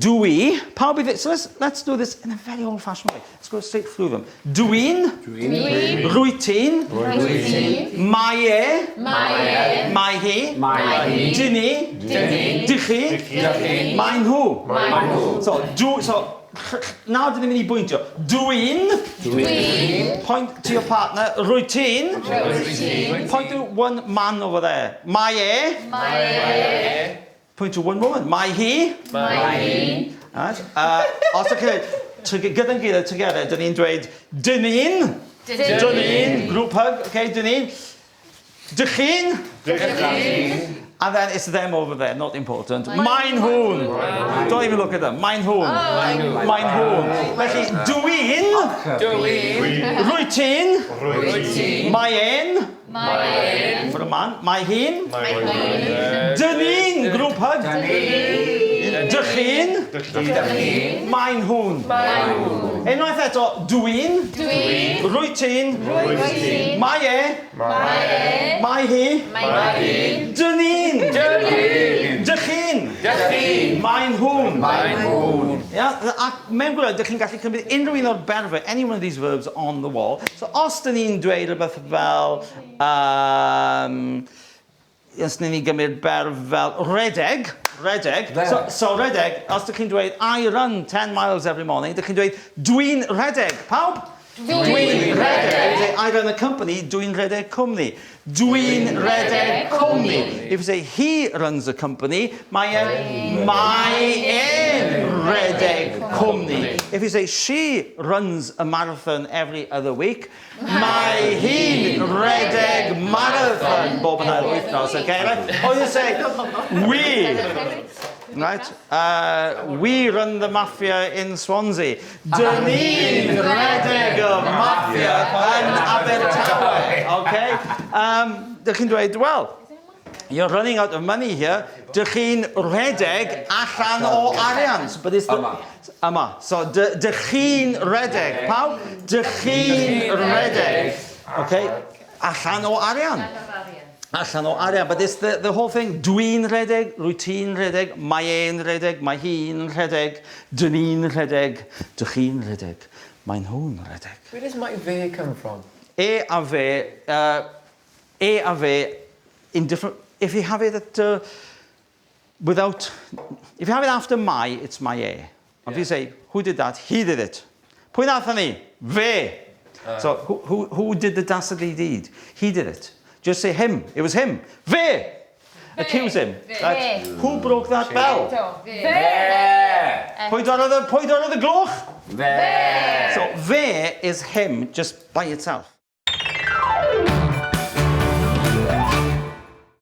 Dwi, pawb i ddweud, so let's, let's do this in a very old-fashioned way. Let's go straight through them. Dwi'n, Dwi. Rwyt ti'n, Rwyt ti. Mae e, Mae e. Mae hi, Mae hi. Dyn ni, Dyn ni. Dych chi, Dych chi. Mae nhw. Mae nhw. So, dw, so, nawr dyn ni'n mynd i bwyntio. Dwi'n, Dwi'n. Point to your partner, rwyt ti'n, Rwyt ti. Point to one man over there. Mae e, Mae e. Point to one woman. Mae hi. Mae hi. Right. Os ydych chi'n dweud, gyda'n gilydd, together, dyn ni'n dweud, dyn ni'n. Dyn ni'n. Group hug, okay, dyn ni'n. Dych chi'n. Dych chi'n. And then it's them over there, not important. Maen nhw'n. Don't even look at them. Maen nhw'n. Maen nhw'n. Felly, dwi'n. Dwi'n. Rwyt ti'n. Rwyt ti'n. Mae e'n. Mae e'n. For a man. Mae hi'n. Mae hi'n. Dyn ni'n. Group hug. Dyn ni'n. Dych chi'n. Dych chi'n. Mae nhw'n. Mae nhw'n. Unwaith eto, dwi'n. Dwi'n. Rwyt ti'n. Rwyt ti'n. Mae e. Mae e. Mae hi. Mae hi. Dyn ni'n. Dyn ni'n. Dych chi'n. Dych chi'n. Mae nhw'n. Mae nhw'n. Ia, ac mewn gwirionedd, dych chi'n gallu cymryd unrhyw un o'r berfau, any one of these verbs on the wall. So os dyn ni'n dweud rhywbeth fel, um, os dyn ni'n gymryd berf fel redeg, redeg, so, so redeg, os dych chi'n dweud I run 10 miles every morning, dych chi'n dweud dwi'n rhedeg. Pawb? Dwi'n rhedeg. If you say I run a company, dwi'n rhedeg cwmni. Dwi'n rhedeg cwmni. If you say he runs a company, mae e'n mae e'n rhedeg cwmni. If you say she runs a marathon every other week, mae hi'n rhedeg marathon bob yn ail wythnos, okay? Right? Or you say we Right? We run the mafia in Swansea. Dyn ni'n rhedeg y mafia yn Abertawe. Okay? Dych chi'n dweud, well, you're running out of money here. Dych chi'n rhedeg allan o arian. But it's the, Yma. Yma. So, dych chi'n rhedeg. Pawb? Dych chi'n rhedeg. Okay? Allan o arian. Allan o arian. But it's the whole thing. Dwi'n rhedeg, rwyt ti'n rhedeg, mae e'n rhedeg, mae hi'n rhedeg, dyn ni'n rhedeg, dych chi'n rhedeg, mae nhw'n rhedeg. Where does mae fe come from? E a fe, e a fe, in different... If you have it at, without... If you have it after mae, it's mae e. If you say, who did that? He did it. Pwy nath hynny? Fe. So, who did the dastardly deed? He did it. Just say him. It was him. Fe! Accuse him. Right. Who broke that bell? Fe. Pwy dorrodd y, pwy dorrodd y gloch? Fe. So, fe is him just by itself.